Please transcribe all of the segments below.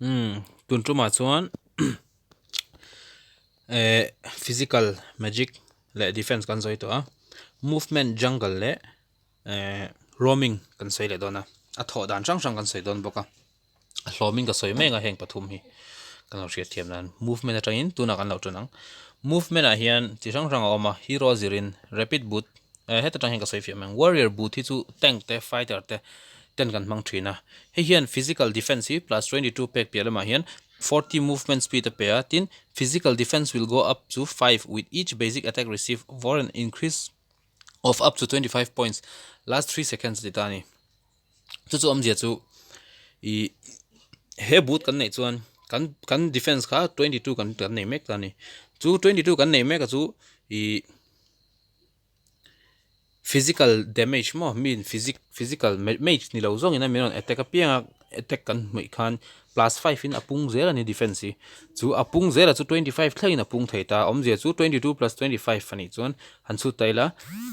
Umm tun tumah chuan eh physical magic leh defence kan sawi tawh a movement jungle leh eh roaming kan sawi leh dawn a a thawh dan hrang hrang kan sawi dawn bawk a a hlawmin ka sawi mek a heng pathum hi kan lo hriat thiam nan movement atangin tunah kan lo tan ang movement ah hian chi hrang hrang a awm a hero zirin rapid boot eh heta tang hian ka sawi fiah mai ang warrior boot hi chu tank te fighter te ten kan hmang thin a hei hian physical defence hi plus 22 pek piah lamah hian 40 movement speed a pe a tin physical defence will go up to 5 with each basic attack received for an increase of up to 25 points last 3 seconds a ti ta a ni chu chu awmzia chu ih he boot kan neih chuan kan kan defence kha 22 kan kan nei mek ta a ni chu 22 kan nei mek a chu ih. Physical damage maw mi in physic physical mage ni lo zawng in a min rawn attack apiang a attack kan hmuih khan plus five in a pung zel a ni defense hi chu a pung zel a chu 25 thleng in a pung thei ta awmzia chu 22 plus 25 a nih chuan han chhut ta ila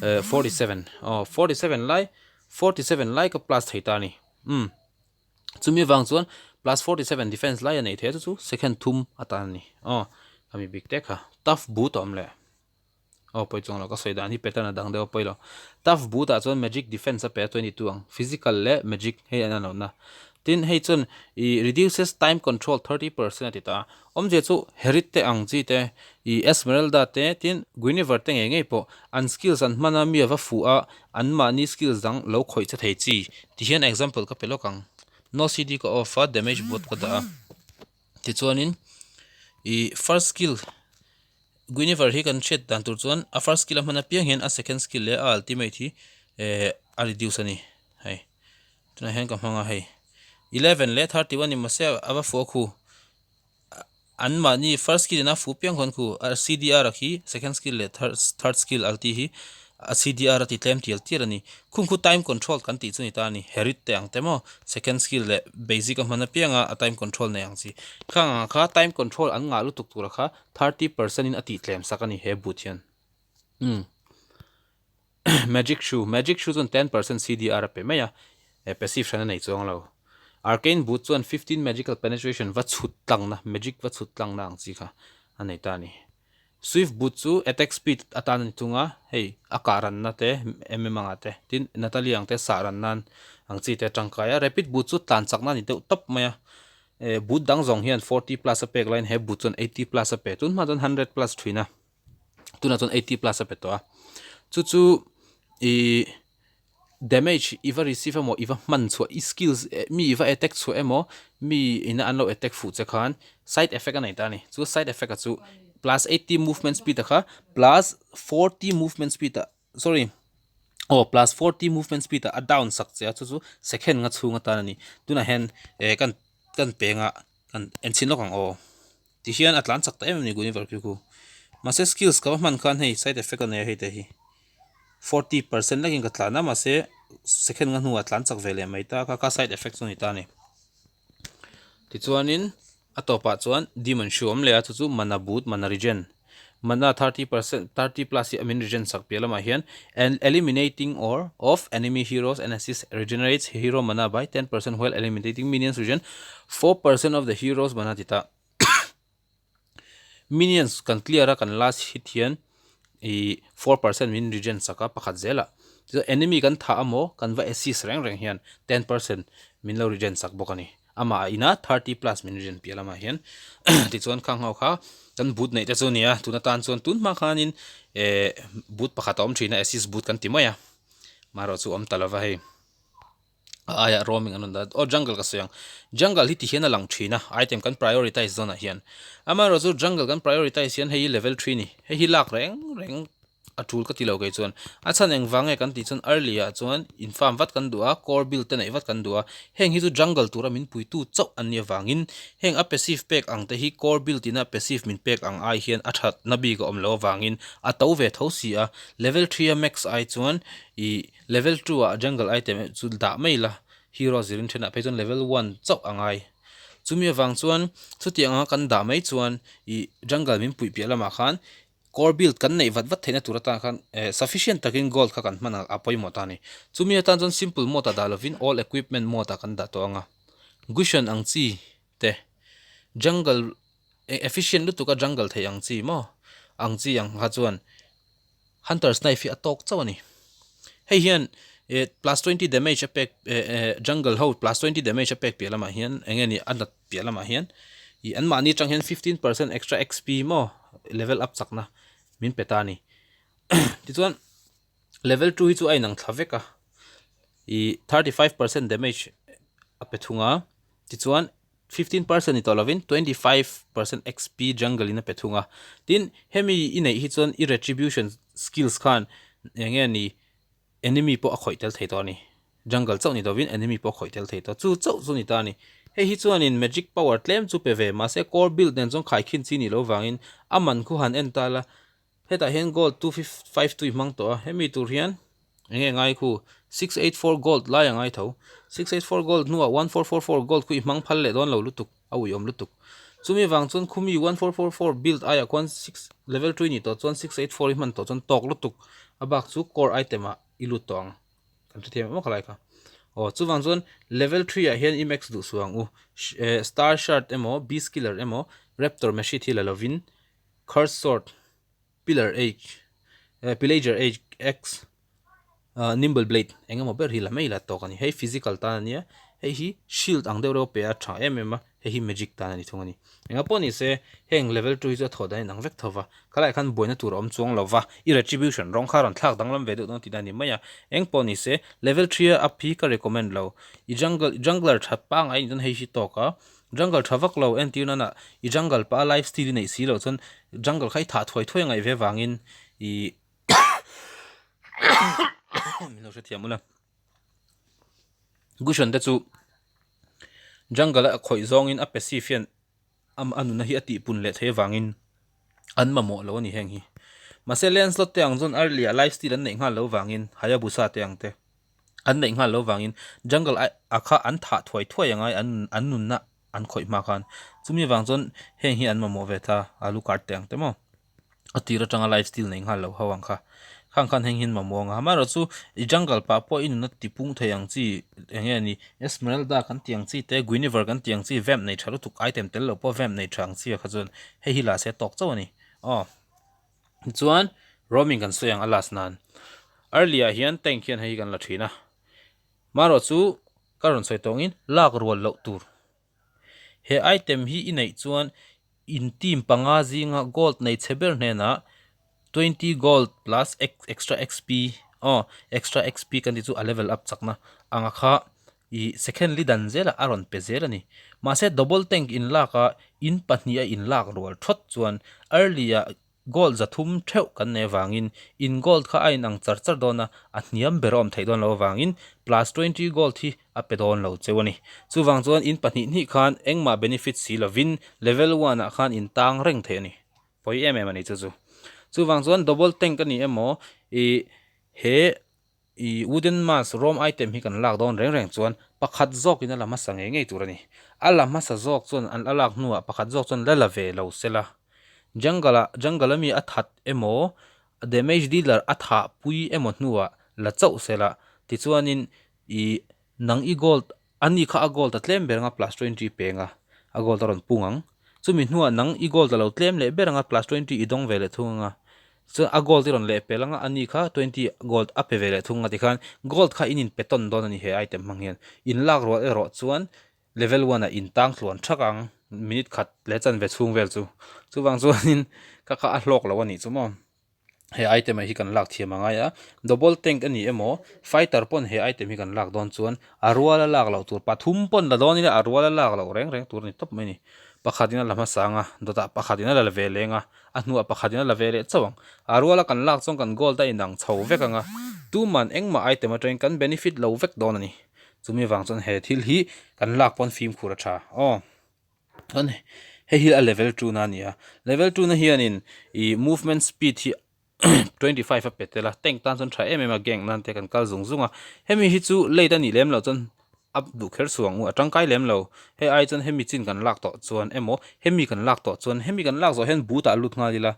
eh 47 aw 47 lai 47 lai ka plus thei ta a ni umm chumi avang chuan plus 47 defense lai a nei thei a chu chu second thum atan a ni aw a mi bik te kha tough boot a awm leh. Aw pawi chuang lo ka sawi dan hi pattern a dang deuh a pawi lo. Tough boot ah chuan magic defense a pe a 22 ang physical leh magic hei an anawh na. Tin hei chuan ih reduces time control 30% a ti ta a. Awmzia chu Harith te ang chi te ih Esmeralda te tin Guinevere te ngei ngei pawh an skills an hman a mi a va fuh a an mahni skills dang lo khawih che thei chi ti hian example ka pe lawk ang. No CD ka off a damage boot ka dah a tichuanin ih first skill Guinevere hi kan hriat dan tur chuan a first skill a hman apiang hian a second skill leh a ultimate hi eh a reduce a ni hei tunah hian ka hmang a hei 11 leh 31 ni mahse a va fuh a khu an mahni first skill in a fuh piang khawn khu a CDR a khi second skill leh third third skill ulti hi a CDR a ti tlem tial tial a ni khung khu time control kan tih chu ni ta a ni Harith te ang te maw second skill leh basic a hman apianga a time control nei ang chi khang ang kha time control an ngah lutuk tura kha 30% in a tih tlem sak a ni he boot hian umm magic shoe magic shoe chuan 10% CDR a pe mai a eh passive hran a nei chuang lo arcane boot chuan 15 magical penetration va chhut tlang na magic va chhut tlang na ang chi kha a nei ta a ni swift boot chu attack speed atan a ni thung a hei a kah ran na te mm anga te tin Natalia ang te sah ran nan ang chi te a tangkai a rapid boot chu tlan chak na a ni deuh tawp mai a. Eh boot dang zawng hian 40 plus a pek laiin he boot chuan 80 plus a pe tun hma chuan 100 plus thin a tunah chuan 80 plus a pe tawh a chu chu ih damage i va receive emaw i va hman chhuah i skills mi i va attack chhuah emaw mi ina an lo attack fuh che khan side effect a nei ta a ni chu side effect a chu plus 80 movement speed a kha plus 40 movement speed a sorry aw plus 40 movement speed ah a down sak che a chu chu second nga chhung atan a ni tunah hian eh kan kan peng a kan en chhin lawk ang aw tihian a tlan chak ta em em a ni Guinevere khi khu mahse skills ka va hman khan hei side effect a nei a hei te hi 40% lekin ka tlan a mahse second nga hnuah a tlan chak ve leh mai ta kha kha side effect chu a ni ta a ni tichuanin. A tawpah chuan Demon Shoe awm leh a, chu chu mana boot, mana regen, mana 30% 30 plus hi a min regen sak piah lamah hian and eliminating or of enemy heroes and assist regenerates hero mana by 10% while eliminating minions regen 4% of the heroes mana ti ta. Minions kan clear a kan last hit hian ih 4% min regen sak a pakhat zelah chuan enemy kan thah amaw kan va assist reng reng hian 10% min lo regen sak bawk a ni. Amah ina 30 plus min regen piah lamah hian tichuan khang ho kha kan boot neih te chu a ni a tun atan chuan tun hma khanin eh boot pakhat a awm thin a assist boot kan ti mai a marawh chu awm ta lova hei. A aiah roaming an rawn dah a aw jungle ka sawi ang jungle hi ti hian a lang thin a item kan prioritize zawnah hian amaherawhchu jungle kan prioritize hian hei hi level three a ni hei hi lak reng reng a tul ka ti lo kei chuan a chhan eng vang nge kan tih chuan early ah chuan in farm vat kan duh a core build te neih vat kan duh a heng hi chu jungle tura min puitu chauh an nih avangin heng a passive pek ang te hi core build ina passive min pek ang ai hian a thatna bik a awm loh avangin a to ve tho si a level three a max ai chuan ih Level 2 ah jungle item chu dah mai la, hero zirin thenah phei chuan level 1 chauh a ngai. Chumi avang chuan chutiang anga kan dah mai chuan ih jungle min puih piah lamah khan core build kan neih vat vat theihna tur atan khan eh sufficient takin gold kha kan hman a pawimawh ta a ni. Chumi atan chuan simple mode ah dah lovin all equipment mode ah kan dah tawh ang a. Gusion ang chi te. Jungle efficient lutuk a jungle theih ang chi maw ang chi ang kha chuan Hunter's Knife hi a tawk chauh a ni. Hei hian eh plus 20 damage a pek eh eh jungle ho plus 20 damage a pek piah lamah hian eng nge ni a nat piah lamah hian ih anmahni atang hian 15% extra XP maw level up chakna min pe ta a ni. Tichuan level 2 hi chu a inang thla vek a ih 35% damage a pe thung a tichuan 15% ni tawh lovin 25% XP jungle in a pe thung a. Tin, hemi i neih hi chuan i retribution skills khan eng nge ni enemy pawh a khawih tel thei tawh a ni. Jungle chauh ni lovin enemy pawh a khawih tel thei tawh. Chu chauh chu ni ta a ni. Hei hi chuanin magic power tlem chu pe ve mahse core build nen chuan khaikhin chi ni lo vangin a man khu han en ta la. Hetah hian gold 252 i hmang tawh a, hemi tur hian eng nge ngai khu 684 gold lai a ngai tho. 684 gold hnuah 1444 gold khu i hmang phal leh dawn lo lutuk, a uiawm lutuk. Chumi vang chuan khumi 1444 build aiah khuan six level 2 i nih tawh chuan 684 i hman tawh chuan tawk lutuk a bak chu core item ah i lut tawh ang. Kan hrethiam em aw khalai kha. Aw chuvang chuan level 3 ah hian i max duh suh ang u. Star shard emaw beast killer emaw raptor machete hi la lovin Curse Sword, Pillar Age, Pillager Age Axe, Nimble Blade eng emaw ber hi la mai la tawk a ni. Hei physical tan a nia, hei hi shield ang deuh reuh a pe a tha em em a, hei hi magic tan a ni thung a ni. Engah pawh ni se heng level 2 hi chu a thawh dan in ang vek tho va, khalaiah khan buaina tur a awm chuang lo va, i retribution rawng kha a rawn thlak danglam ve deuh dawn tihna a ni mai a. Eng pawh ni se level 3 a up hi ka recommend lo, i jungle jungler that pangngai ni chuan hei hi tawk a, Jungle tha vak lo entir nana i jungle pah a life steal i neih si loh chuan jungle kha i thah thuai thuai a ngaih ve vangin i min lo hrethiam ula Gusion te chu jungle a khawih zawngin a passive hian a nuna hi a tihpun leh thei avangin an mamawh lo a ni heng hi. Mahse Lancelot te ang chuan early ah life steal an neih nghal lo vangin Hayabusa te ang te. An neih nghal lo vangin jungle a kha an thah thuai thuai angai an an nunna an khawih hma khan. Chumi vang chuan heng hi an mamawh ve ta Alucard te ang te maw. A tir atanga life steal nei nghal lo ho ang kha. Khang khan heng hi an mamawh ang a. Amaherawh chu i jungle pah pawh i nunna tipung thei ang chi eng nge ni Esmeralda kan tih ang chi te Guinevere kan tih ang chi vamp nei tha lutuk item tel lo pawh vamp nei tha ang chi ah kha chuan hei hi la se tawk chauh a ni. Aw. Chuan roaming kan sawi ang a last nan early ah hian tank hian hei hi kan la thin a marawh chu ka rawn sawi tawngin lak rual loh tur he item hi i neih chuan in team panga zinga gold nei chhe ber hnenah 20 gold plus extra xp aw extra xp kan tih chu a level up chakna anga kha ih second li dan zelah a rawn pe zel a ni. Mahse double tank in lak a in pahniha in lak rual thawt chuan early ah gold zathum theuh kan nei avangin in gold kha a inang char char dawn a, a hniam ber a awm theih dawn loh avangin plus 20 gold hi a pe dawn lo cheu a ni. Chuvang chuan in pahnih hnih khan engmah benefit si lovin level one ah khan in tang reng theih a ni. Pawi em em a ni chu chu. Chuvang chuan double tank a ni emaw ih he I wooden mask rawm item hi kan lak dawn reng reng chuan pakhat zawkin a la hmasa ngei ngei tur a ni. A la hmasa zawk chuan an a lak hnuah pakhat zawk chuan la la ve lo sela. Jungle ah jungle ami a that emaw damage dealer a thah pui emaw hnuah la chauh sela tichuanin i nang i gold Ani kha a gold a tlem ber anga plus 20 peng a, a gold a rawn pung ang. Chumi hnuah nang i gold a lo tlem leh ber anga plus 20 i dawng ve leh thung anga. Chuan a gold i rawn leh pel anga ani kha 20 gold a pe ve leh thung anga tikhan gold kha in inpe tawn dawn a ni he item hmang hian. In lak rual erawh chuan level one ah in tang tluan thak ang minute khat leh chanve chhung vel chu. Chuvang chuanin ka kha a hlawk lo a nih chu maw. He item ah hi kan lak thiam a ngai a, double tank a ni emaw fighter pawn he item hi kan lak dawn chuan a rual a lak loh tur pathum pawn la dawn ila a rual a lak loh reng reng tur a ni tawp mai a ni. Pakhat in a la hmasa ang a, dawtah pakhat in a la ve leng a, a hnuah pakhat in a la ve leh chauh ang. A rual a kan lak chuan kan gold a inang chho vek ang a, tuman engmah item atangin kan benefit lo vek dawn a ni. Chumi vang chuan he thil hi kan lak pawn fimkhur a tha aw. Chuan hei hi a level 2 na a ni a, level 2 na hianin ih movement speed hi 25 a pe tel a, tank tan chuan tha em em a gank nan te kan kal zung zung a, hemi hi chu late a nih lem loh chuan Up duh kher suh ang u, a tangkai lem lo. Hei ai chuan hemi chin kan lak tawh chuan emaw hemi kan lak tawh chuan hemi kan lak zawh hian boot ah lut nghal ila,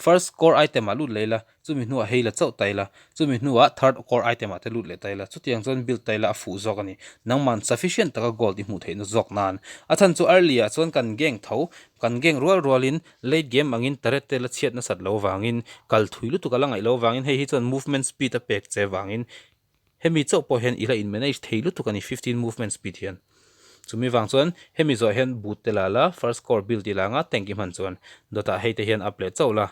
first core item ah lut leh ila, chumi hnuah hei la chauh ta ila, chumi hnuah third core item ah te lut leh ta ila, chutiang chuan build ta ila a fuh zawk a ni. Nangman sufficient taka gold i hmuh theihna zawk nan. A chhan chu early ah chuan kan gang tho, kan gang rual rualin late game angin turret te la chhiat nasat lo vangin, kal thui lutuk a la ngaih lo vangin hei hi chuan movement speed a pek che vangin Hemi chauh pawh hian i la in manage thei lutuk a ni 15 movement speed hian. Chumi vang chuan hemi zawh hian boot te la la, first core build i la anga tank i hman chuan dawtah hei te hian up leh chauh la.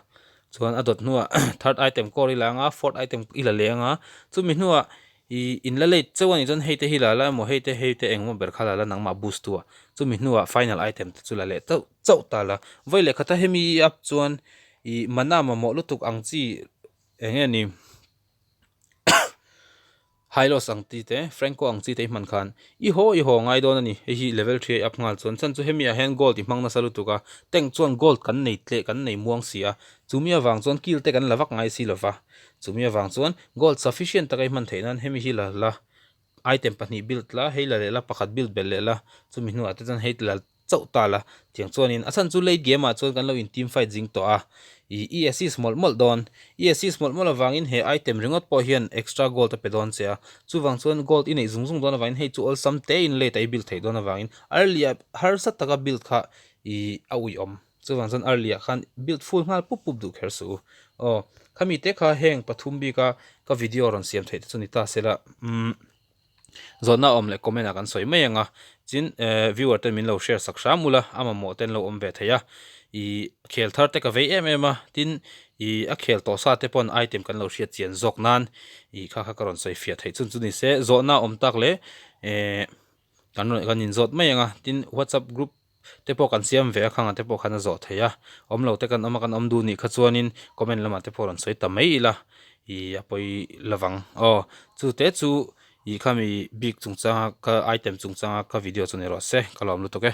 Chuan a dawt hnuah third item core i la anga fourth item i la leh anga chumi hnuah i in la late chauh a nih chuan hei te hi la la emaw hei te hei te engemaw ber kha la la nangmah boost tu ah chumi hnuah final item te chu la leh chauh chauh ta la. Vawi leh khata hemi i up chuan i mana mamawh lutuk ang chi eng nge ni. Hylos ang chi te, Franco ang chi te i hman khan i haw i haw ngai dawn a ni. Hei hi level 3 a i up nghal chuan chhan chu hemi ah hian gold i hmang nasa lutuk a, tank chuan gold kan nei tleh kan nei muang si a, chumi avang chuan kill te kan la vak ngai si lova, chumi avang chuan gold sufficient taka i hman theih nan hemi hi la la item pahnih build la, hei la leh la pakhat build belh leh la, chumi hnuah te chuan hei la chauh ta la, tiang chuanin a chhan chu late game ah chuan kan lo in team fight zing tawh a, ih i assist mawlh mawlh dawn, i assist mawlh mawlh avangin he item ringawt pawh hian extra gold a pe dawn che a, chuvang chuan gold i neih zung zung dawn avangin hei chu awlsam te in late a i build theih dawn avangin early ah harsa taka build kha ih a uiawm, chuvang chuan early ah khan build full nghal pup pup duh kher suh u, aw khami te kha heng pathum bika ka video rawn siam theih te chu ni ta se la umm. Zawhna awm leh comment ah kan sawi mai ang a, tin eh viewer ten min lo share sak hram ula, a mamawh ten lo awm ve thei a, ih khel thar te ka vei em em a, tin ih a khel tawh sa te pawn item kan lo hriat chian zawk nan ih kha kha ka rawn sawi fiah theih chun chu ni se, zawhna awm tak leh eh kan rawn kan inzawt mai ang a, tin whatsapp group te pawh kan siam ve a khangah te pawh khan a zawh theih a, awm lo te kan awm a kan awm duh nih kha chuanin comment lamah te pawh rawn sawi ta mai ila ih a pawi lovang aw chu te chu ih khami bik chungchanga ka item chungchanga ka video chu ni rawh se ka lawm lutuk e.